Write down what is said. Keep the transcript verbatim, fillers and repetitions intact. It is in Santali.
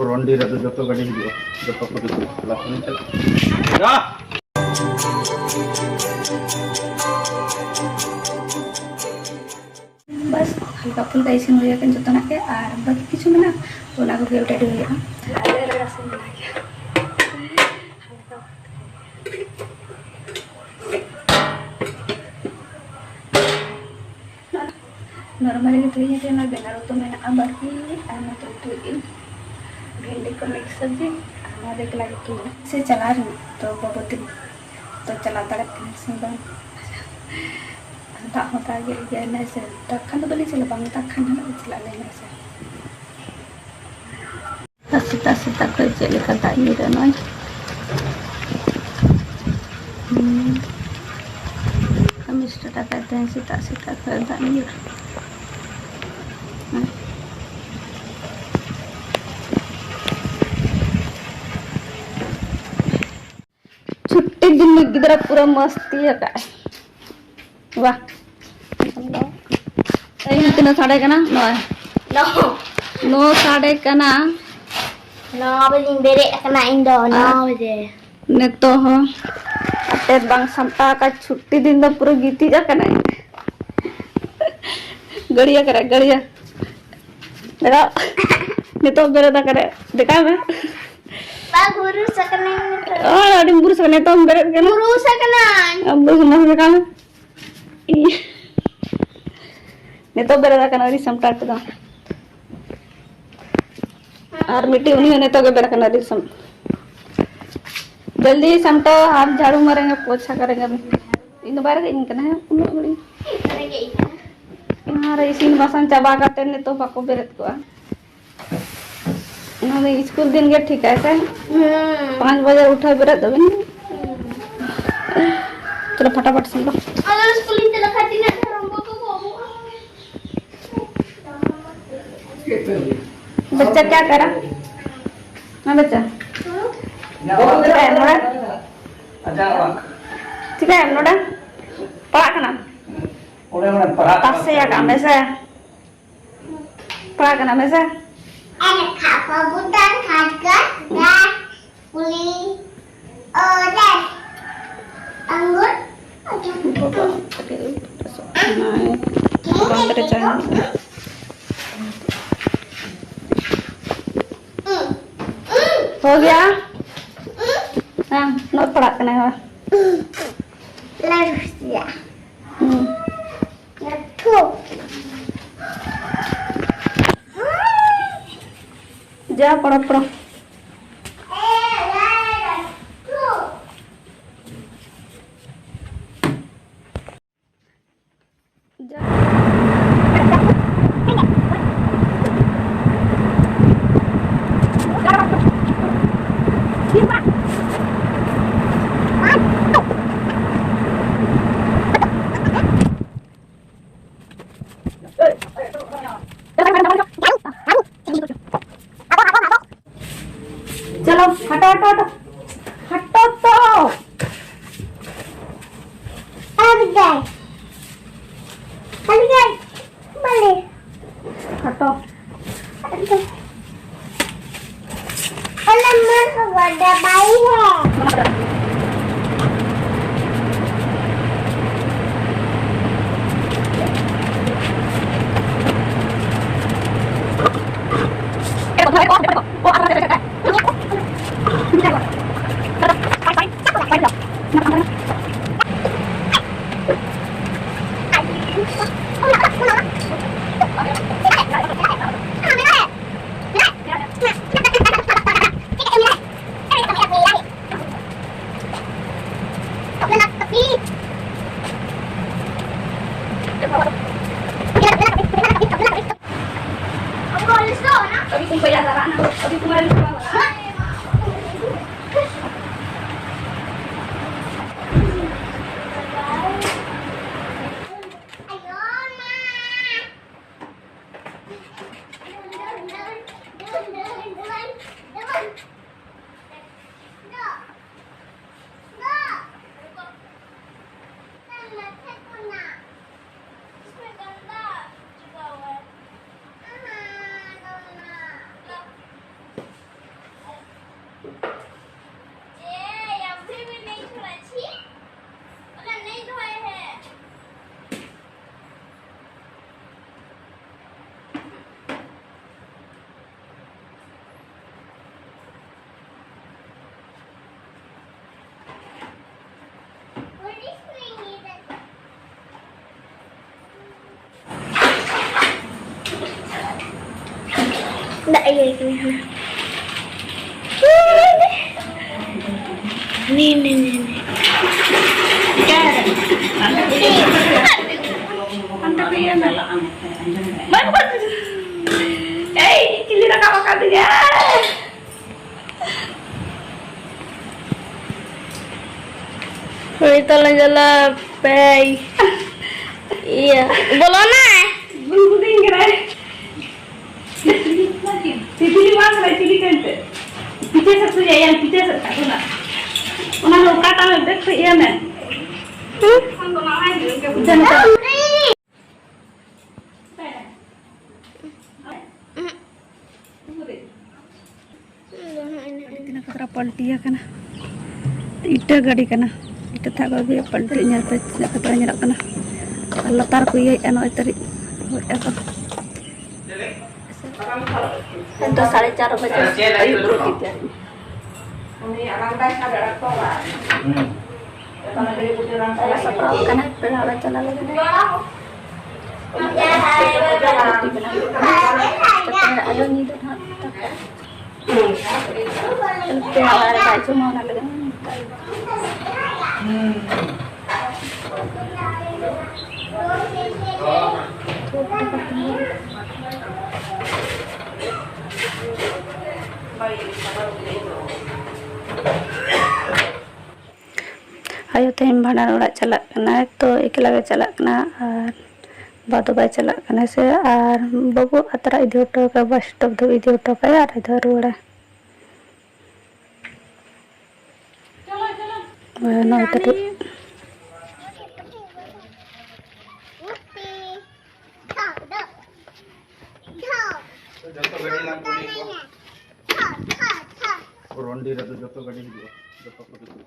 ᱨᱚᱱᱰᱤ ᱨᱮᱫᱚ ᱡᱚᱛᱚ ᱜᱟᱹᱰᱤ ᱦᱤᱡᱩᱜᱼᱟ, ᱡᱚᱛᱚ ᱠᱚ ᱦᱤᱡᱩᱜᱼᱟ᱾ ᱞᱟᱥ ᱢᱤᱱᱤᱴ ᱨᱮ᱾ ᱡᱟ! ᱵᱟᱥ, ᱦᱟᱞᱠᱟ ᱯᱷᱩᱞᱠᱟ ᱤᱥᱤᱱ ᱦᱩᱭ ᱟᱠᱟᱱ ᱡᱚᱛᱚᱱᱟᱜ ᱜᱮ, ᱟᱨ ᱵᱟᱹᱠᱤ ᱠᱤᱪᱷᱩ ᱢᱮᱱᱟᱜᱼᱟ, ᱚᱱᱟ ᱠᱚᱜᱮ ᱨᱮᱰᱤ ᱦᱩᱭᱩᱜᱼᱟ᱾ ᱱᱚᱨᱢᱟᱞᱤ ᱜᱮ ᱛᱮᱦᱮᱧ ᱫᱚ ᱚᱱᱟ ᱵᱮᱸᱜᱟᱲ ᱩᱛᱩ ᱢᱮᱱᱟᱜᱼᱟ ᱵᱟᱹᱠᱤ, ᱟᱨ ᱱᱚᱛᱮ ᱩᱛᱩᱭᱮᱫ ᱟᱹᱧ ᱵᱷᱮᱱᱰᱤ ᱠᱚ ᱢᱤᱠᱥ ᱥᱚᱵᱽᱡᱤ, ᱟᱨ ᱱᱚᱣᱟ ᱫᱚ ᱮᱠᱞᱟ ᱜᱮ ᱩᱛᱩᱭᱮᱫ ᱟᱹᱧ᱾ ᱥᱮ ᱪᱟᱞᱟᱣ ᱨᱮᱱᱟᱜ ᱛᱚ ᱵᱟᱵᱚ ᱫᱤᱱ ᱛᱚ ᱪᱟᱞᱟᱣ ᱫᱟᱲᱮᱭᱟᱜ ᱠᱟᱱᱟ ᱥᱮ ᱵᱟᱝ? ᱫᱟᱜ ᱦᱚᱸ ᱫᱟᱜᱮᱫ ᱜᱮᱭᱟᱭ ᱱᱟᱭ ᱥᱮ, ᱫᱟᱜ ᱠᱷᱟᱱ ᱫᱚ ᱵᱟᱹᱞᱤᱧ ᱪᱟᱞᱟᱜᱼᱟ, ᱵᱟᱝ ᱫᱟᱜ ᱠᱷᱟᱱ ᱦᱟᱸᱜ ᱪᱟᱞᱟᱜ ᱟᱹᱞᱤᱧ ᱱᱟᱭ ᱥᱮ᱾ ᱟᱨ ᱥᱮᱛᱟᱜ ᱥᱮᱛᱟᱜ ᱠᱷᱚᱱ ᱪᱮᱫ ᱞᱮᱠᱟ ᱫᱟᱜ ᱧᱩᱨᱟᱹᱜᱼᱟ ᱱᱚᱜᱼᱚᱭ᱾ ᱦᱩᱸ᱾ ᱠᱟᱹᱢᱤ ᱥᱴᱟᱨᱴ ᱟᱠᱟᱫ ᱛᱟᱦᱮᱸ ᱥᱮᱛᱟᱜ ᱥᱮᱛᱟᱜ ᱠᱷᱚᱱ ᱫᱟᱜ ᱧᱩᱨ᱾ ᱪᱷᱩᱴᱤ ᱫᱤᱱ ᱜᱤᱫᱽᱨᱟᱹ ᱯᱩᱨᱟᱹ ᱢᱟᱥᱛᱤ ᱟᱠᱟᱫ᱾ ᱵᱟᱦ᱾ ᱴᱟᱭᱤᱢ ᱛᱤᱱᱟᱹᱜ ᱥᱟᱰᱮ ᱠᱟᱱᱟ? ᱱᱚᱭ᱾ ᱱᱚ᱾ ᱱᱚ ᱥᱟᱰᱮ ᱠᱟᱱᱟ᱾ ᱱᱚ ᱵᱟᱡᱮᱧ ᱵᱮᱨᱮᱫ ᱟᱠᱟᱱᱟ ᱤᱧ ᱫᱚ, ᱱᱚ ᱟᱨ ᱵᱟᱡᱮ᱾ ᱱᱤᱛᱚᱜ ᱦᱚᱸ ᱟᱴᱮᱫ ᱵᱟᱝ ᱥᱟᱢᱴᱟᱣ ᱟᱠᱟᱫ, ᱪᱷᱩᱴᱤ ᱫᱤᱱ ᱫᱚ ᱯᱩᱨᱟᱹ ᱜᱤᱛᱤᱡ ᱟᱠᱟᱱᱟᱭ᱾ ᱜᱟᱹᱲᱭᱟᱹ ᱠᱟᱱᱟ, ᱜᱟᱹᱲᱭᱟᱹ᱾ ᱫᱮᱠᱷᱟᱣ᱾ ᱱᱤᱛᱚᱜ ᱵᱮᱨᱮᱫ ᱟᱠᱟᱱᱟᱭ᱾ ᱫᱮᱠᱷᱟᱣ ᱢᱮ᱾ ᱵᱟ, ᱜᱩᱨᱩ ᱥᱟᱠᱱᱟᱧ ᱱᱤᱛᱚᱜ᱾ ᱚ, ᱟᱹᱰᱤᱢ ᱜᱩᱨᱩ ᱥᱟᱠᱱᱟ, ᱱᱤᱛᱚᱜ ᱮᱢ ᱵᱮᱨᱮᱫ ᱠᱟᱱᱟ᱾ ᱜᱩᱨᱩ ᱥᱟᱠᱱᱟᱧ᱾ ᱟᱢ ᱵᱩᱨᱩ ᱥᱟᱠᱱᱟ, ᱫᱮᱠᱷᱟᱣ ᱢᱮ᱾ ᱤᱭᱟᱹ᱾ ᱱᱤᱛᱚᱜ ᱵᱮᱨᱮᱫ ᱟᱠᱟᱱᱟ, ᱟᱹᱣᱨᱤ ᱥᱟᱢᱴᱟᱣ ᱠᱮᱫᱟ᱾ ᱟᱨ ᱢᱤᱫᱴᱤᱡ ᱩᱱᱤ ᱦᱚᱸ ᱱᱤᱛᱚᱜ ᱜᱮ ᱵᱮᱨᱮᱫ ᱟᱠᱟᱱᱟ, ᱟᱹᱣᱨᱤ ᱥᱟᱢ-, ᱡᱚᱞᱫᱤ ᱥᱟᱢᱴᱟᱣ, ᱟᱨ ᱡᱷᱟᱲᱩ ᱢᱟᱨᱮ ᱯᱳᱪᱷᱟ ᱠᱚᱨᱮ ᱜᱮ᱾ ᱤᱧ ᱫᱚ ᱵᱟᱭ ᱨᱮᱸᱜᱮᱡ ᱤᱧ ᱠᱟᱱᱟ, ᱦᱮᱸ, ᱩᱱᱟᱹᱜ ᱜᱷᱟᱹᱲᱤᱡ᱾ ᱟᱨ ᱤᱥᱤᱱ ᱵᱟᱥᱟᱝ ᱪᱟᱵᱟ ᱠᱟᱛᱮ ᱱᱤᱛᱚᱜ ᱵᱟᱠᱚ ᱵᱮᱨᱮᱫ ᱠᱚᱜᱼᱟ᱾ ᱚᱱᱟ ᱫᱚ ᱥᱠᱩᱞ ᱫᱤᱱ ᱜᱮ ᱴᱷᱤᱠ ᱟᱭ ᱥᱮ? ᱦᱩᱸ᱾ ᱯᱟᱸᱪ ᱵᱟᱡᱮ ᱩᱴᱷᱟᱹᱣ ᱵᱮᱨᱮᱫ ᱫᱚᱵᱤᱱ᱾ ᱦᱩᱸ᱾ ᱪᱚᱞᱚ ᱯᱷᱟᱴᱟᱯᱷᱟᱴ ᱥᱮᱱ ᱫᱚ᱾ ᱟᱫᱚ ᱥᱠᱩᱞ ᱤᱧ ᱪᱟᱞᱟᱜ ᱠᱷᱟᱱ ᱛᱤᱱᱟᱹᱜ ᱰᱷᱮᱨ ᱦᱳᱢᱣᱟᱨᱠ ᱠᱚ ᱮᱢᱚᱜᱼᱟ? ᱵᱟᱪᱪᱟ ᱠᱭᱟ ᱠᱟᱨᱟ? ᱦᱮᱸ ᱵᱟᱪᱪᱟ? ᱦᱩᱸ? ᱪᱤᱠᱟᱹᱭᱟᱢ ᱱᱚᱰᱮ? ᱪᱤᱠᱟᱹᱭᱟᱢ ᱱᱚᱰᱮ? ᱯᱟᱲᱦᱟᱜ ᱠᱟᱱᱟᱢ? ᱚᱸᱰᱮ ᱚᱸᱰᱮ ᱯᱟᱲᱦᱟᱜ ᱠᱟᱱᱟ᱾ ᱛᱟᱥᱮ ᱟᱠᱟᱫ ᱢᱮ ᱥᱮ? ᱠᱟᱱᱟ ᱢᱮᱥᱮ᱾ ᱮᱱᱠᱷᱟᱱ ᱵᱟᱹᱵᱩ ᱫᱟᱱ ᱠᱷᱟᱴᱠᱟ ᱫᱟᱱ ᱩᱞᱤ ᱚᱨᱮ ᱟᱝᱜᱩᱨ᱾ ᱵᱟᱵᱟ ᱠᱟᱹᱴᱤᱡ ᱯᱚᱴᱟᱥᱚᱜ ᱠᱟᱱᱟᱭ᱾ ᱵᱟᱝ ᱠᱟᱹᱴᱤᱡ ᱪᱟ ᱧᱩ᱾ ᱦᱳ ᱜᱮᱭᱟ᱾ ᱦᱮᱸ, ᱱᱚᱜᱼᱚᱭ ᱯᱟᱲᱟᱜ ᱠᱟᱱᱟᱭ, ᱦᱳᱭ᱾ ᱞᱟᱹᱴᱩ᱾ ᱦᱩᱸ᱾ ᱞᱟᱹᱴᱩ᱾ ᱡᱟ ᱯᱚᱲᱚ ᱯᱚᱲᱚ᱾ चलो, हटो, हटो, हटो। हटो तो। हट गए। हट गए। बोले। हटो। हटो। अरे, मैं तो बड़ा भाई है। अभी तुमको याद आ रहा ना, अभी तुम्हारे लिए क्या हो रहा है? ᱫᱟᱜ ᱤᱭᱟᱹᱭ ᱠᱟᱱᱟ ᱦᱟᱱᱟ᱾ ᱱᱮ, ᱱᱮ, ᱱᱮ, ᱱᱮ᱾ ᱦᱟᱱᱛᱮ ᱠᱚ ᱤᱭᱟᱹ ᱢᱮ᱾ ᱵᱟᱝ, ᱵᱟᱝ᱾ ᱮᱭ, ᱪᱤᱞᱤ ᱨᱟᱠᱟᱵ ᱟᱠᱟᱫᱤᱧᱟ? ᱩᱱᱤ ᱛᱟᱞᱮ ᱪᱟᱞᱟᱜ ᱯᱮ᱾ ᱤᱭᱟᱹ, ᱵᱚᱞᱚᱱᱟᱭ᱾ ᱜᱩᱞᱜᱩᱞᱤᱧ ᱠᱟᱱᱟᱭ᱾ ᱛᱤᱛᱨᱤ ᱵᱟᱝ ᱠᱟᱱᱟᱭ, ᱪᱤᱞᱤ ᱠᱟᱱ ᱛᱮ? ᱯᱤᱪᱷᱮ ᱥᱮᱫ ᱥᱚᱡᱷᱮ, ᱭᱟ, ᱯᱤᱪᱷᱮ ᱥᱮᱫ ᱠᱷᱚᱱᱟᱜ᱾ ᱚᱱᱟ ᱫᱚ ᱚᱠᱟᱴᱟᱜ ᱢᱮ, ᱵᱮᱜᱽ ᱠᱷᱚᱡ ᱤᱭᱟᱹ ᱢᱮ᱾ ᱦᱩᱸ? ᱡᱟᱦᱟᱸ ᱞᱮᱠᱟ᱾ ᱟᱹᱰᱤ ᱛᱤᱱᱟᱹᱜ ᱠᱷᱟᱛᱨᱟ ᱯᱟᱞᱴᱤ ᱟᱠᱟᱱᱟ᱾ ᱤᱴᱟᱹ ᱜᱟᱹᱰᱤ ᱠᱟᱱᱟ᱾ ᱤᱴᱟᱹ ᱛᱟᱜ ᱠᱚ ᱟᱹᱜᱩᱭᱟ, ᱯᱟᱞᱴᱤ ᱧᱮᱞ ᱯᱮ ᱛᱤᱱᱟᱹᱜ ᱠᱷᱟᱛᱨᱟ ᱧᱮᱞᱚᱜ ᱠᱟᱱᱟ᱾ ᱟᱨ ᱞᱟᱛᱟᱨ ᱠᱚ ᱤᱭᱟᱹᱭᱮᱫᱼᱟ, ᱱᱚᱜᱼᱚᱭ ᱛᱟᱹᱨᱤᱡ ᱜᱚᱡ ᱟᱠᱚ᱾ ᱱᱤᱛᱚᱜ ᱥᱟᱲᱮ ᱪᱟᱨ ᱵᱟᱡᱮ ᱟᱹᱭᱩᱵ ᱨᱩᱴᱤ ᱛᱮᱭᱟᱨ᱾ ᱥᱟᱯᱲᱟᱣ ᱠᱟᱱᱟ, ᱯᱮᱲᱟ ᱚᱲᱟᱜ ᱪᱟᱞᱟᱜ ᱞᱟᱹᱜᱤᱫ᱾ ᱨᱩᱴᱤ ᱵᱮᱱᱟᱣ ᱦᱩᱭᱩᱜ ᱠᱟᱱᱟ᱾ ᱛᱟᱯᱚᱨᱮ ᱟᱭᱳ ᱧᱤᱫᱟᱹ ᱱᱟᱦᱟᱜ ᱫᱟᱠᱟ᱾ ᱯᱮᱲᱟ ᱚᱲᱟᱜ ᱨᱮ ᱫᱟᱜ ᱡᱚᱢᱟ, ᱚᱱᱟ ᱞᱟᱹᱜᱤᱫ᱾ ᱟᱭᱳ ᱛᱮᱦᱮᱧ ᱵᱷᱟᱸᱰᱟᱱ ᱚᱲᱟᱜ ᱪᱟᱞᱟᱜ ᱠᱟᱱᱟᱭ, ᱛᱚ ᱮᱠᱞᱟ ᱜᱮ ᱪᱟᱞᱟᱜ ᱠᱟᱱᱟ᱾ ᱟᱨ ᱵᱟᱵᱟ ᱫᱚ ᱵᱟᱭ ᱪᱟᱞᱟᱜ ᱠᱟᱱᱟ ᱥᱮ, ᱟᱨ ᱵᱟᱹᱵᱩ ᱟᱛᱨᱟ ᱤᱫᱤ ᱦᱚᱴᱚ ᱠᱟᱭᱟ, ᱵᱟᱥ ᱥᱴᱚᱯ ᱫᱷᱟᱹᱵᱤᱡ ᱤᱫᱤ ᱦᱚᱴᱚ ᱠᱟᱭᱟ ᱟᱨ ᱟᱡ ᱫᱚ ᱨᱩᱣᱟᱹᱲᱟ᱾ ᱱᱚᱭ ᱛᱟᱹᱨᱤᱠᱷ᱾ ᱡᱚᱛᱚ ᱜᱟᱹᱰᱤ ᱞᱟᱝ ᱠᱩᱞᱤ ᱠᱚᱣᱟ᱾ ᱨᱚᱱᱰᱤ ᱨᱮᱫᱚ ᱡᱚᱛᱚ ᱜᱟᱹᱰᱤ ᱦᱤᱡᱩᱜᱼᱟ, ᱡᱚᱛᱚ ᱠᱚ ᱦᱤᱡᱩᱜᱼᱟ᱾